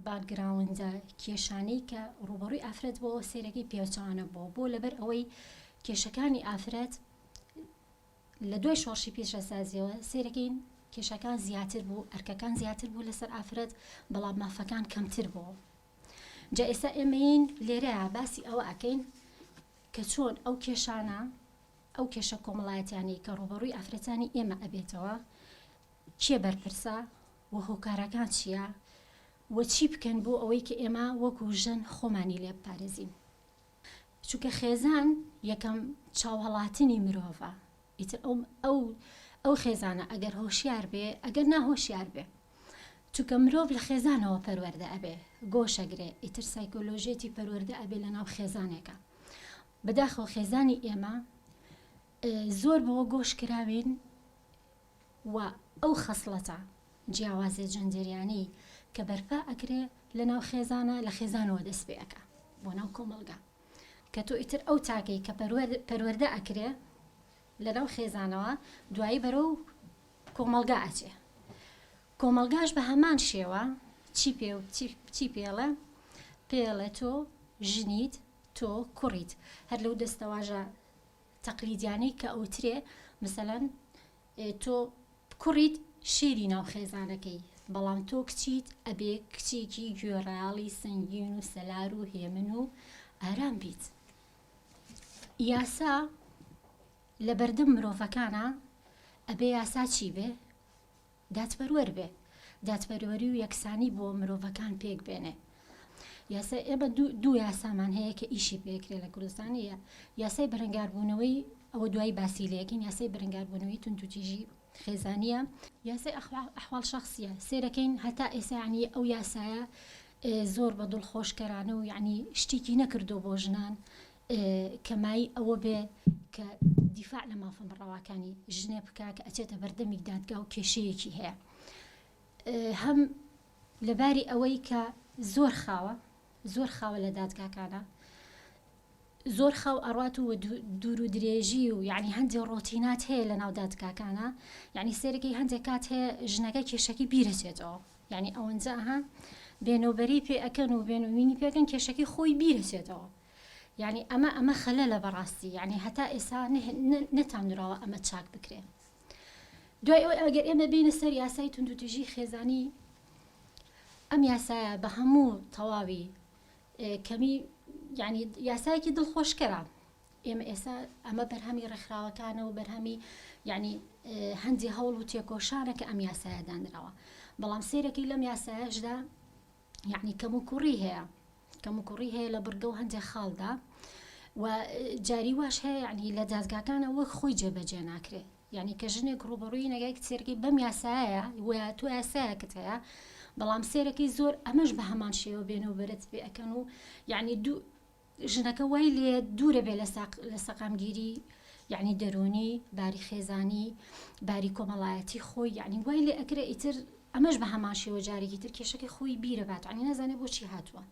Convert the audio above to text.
باکگراوندە کێشانەی کە ڕووبەڕووی ئافرەت بۆوە سەیرەکەی پێچەوانە بووە بۆ لەبەر ئەوەی کێشەکانی ئافرەت لە دوای شۆڕشی پیشەسازیەوە سەیرەکەین کێشەکان زیاتر بوو ئەرکەکان زیاتر بوو لەسەر ئافرەت بەڵام مافەکان کەمتر بوو جا ئێستا ئێمەین لێرە باسی ئەوە ئەکەین کە چۆن ئەو کێشانە ئەو کێشە کۆمەڵایەتیانەی کە ڕووبەڕووی ئافرەتانی ئێمە ئەبێتەوە کێ بەرپرسە و هۆکارەکان چییە و چی بکەن بۆ ئەوەی کە ئێمە وەکو ژن خۆمانی لێ بپارێزین چونکە خێزان یەکەم چاوهەڵاتنی مرۆڤە ئیتر ئەو ئەو ئەو خێزانە ئەگەر هۆشیار بێ ئەگەر ناهۆشیار بێ چونکە مرۆڤ لە خێزانەوە پەروەردە ئەبێ گۆشەگرێ ئیتر سایکۆلۆژیەتی پەروەردە ئەبێ لە ناو خێزانێکە بەداخەوە خێزانی ئێمە زۆر بەوە گۆش کراوین و ئەو خەسڵەتە جیاوازیە جەندێریانەی کە بەرپا ئەکرێ لە ناو خێزانە لە خێزانەوە دەست پێ ئەکا بۆ ناو کۆمەڵگا کە تۆ ئیتر ئەو تاکەی کە پەروەردە ئەکرێ لە ناو خێزانەوە دوایی بەرەو کۆمەڵگا ئەچێ کۆمەڵگاش بە هەمان شێوە چی پێ چی پێڵێ پێڵێ تۆ ژنیت تۆ کوڕیت هەر لەو دەستەواژە تەقلیدیانەی کە ئەوترێ مەسەلەن تۆ کوڕیت شێری ناو خێزانەکەی بەڵام تۆ کچیت ئەبێ کچێکی گوێڕایەڵی سەنگین و سەلار و هێمن و ئارام بیت یاسا لە بەردەم مرۆڤەکانە ئەبێ یاسا چی بێ دادپەروەر بێ، دادپەروەری و یەکسانی بۆ مرۆڤەکان پێک بێنێ. یاسا ئێمە دوو یاسامان هەیە کە ئیشی پێکرێ لە کوردستان یاسای بەرەنگاربوونەوەی ئەوە دوایی باسی لەکەین یاسای بەرەنگاربوونەوەی توندوتیژی خێزانیە یاسای ئەحواڵ شخصیە سێرەکەین هەتا ئێستا یعنی ئەو یاسایە زۆر بە دڵخۆشکەرانە و یعنی شتێکی نەکردو بۆ ژنان کە مایەی ئەوە بێ کە دیفاع لە مافە ڕەواکانی ژنێ بکا کە ئەچێتە بەردەمی دادگا و کێشەیەکی هەیە هەم لەباری ئەوەی کە زۆر خاوە زۆر خاوە لە دادگاکانە زۆر خاو ئەڕات و دوور و درێژی و یعنی هەندێک ڕۆتینات هەیە لە ناو دادگاکانە یعنی سێرەکەی هەندێک کات هەیە ژنەکە کێشەکەی بیرەچێتەوە یعنی ئەوەنجە ئەها بێنەوبەری پێ ئەکەن و بێنوینی پێکەن کێشەکەی خۆی بیرەچێتەوە یانی ئەمە ئەمە خەلەلە بەڕاستی یانی هەتا ئێسا نەتاندراوە ئەمە چاک بکرێ دوای ئەوەی ئەگەر ئێمە بینە سەر یاسای توندوتیژی خێزانی ئەم یاسایە بە هەموو تەواوی کەمی یعنی یاسایەکی دڵخۆشکەرە ئێمە ئێستا ئەمە بەرهەمی ڕێکخراوەکانە و بەرهەمی یعنی هەندی هەوڵ و تێکۆشانە کە ئەم یاسایە دانراوە بەڵام سێرەکەی لەم یاسایەشدا یعنی کەم و کوڕی هەیە کەموکوڕی هەیە لە بڕگە و هەندێک خاڵدا و جاری واش هەیە یعنی لە دادگاکانە وەک خۆی جێبەجێ ناکرێ یعنی کە ژنێک ڕوبەڕووی نەگای کچێرەکەی بەم یاسایە و تۆ یاسایەکت هەیە بەڵام سێرەکەی زۆر ئەمەش بە هەمان شێوە بێن و بەرت پێ ئەکەن و یعنی دوو ژنەکە وای لێ دوورە بێ لە سەقامگیری یعنی دەرونی باری خێزانی باری کۆمەڵایەتی خۆی یعنی وای لێ ئەکرێ ئیتر ئەمەش بە هەمان شێوە جارێکی تر کێشەکەی خۆی بیرەبات یعنی نازانێ بۆچی هاتووە.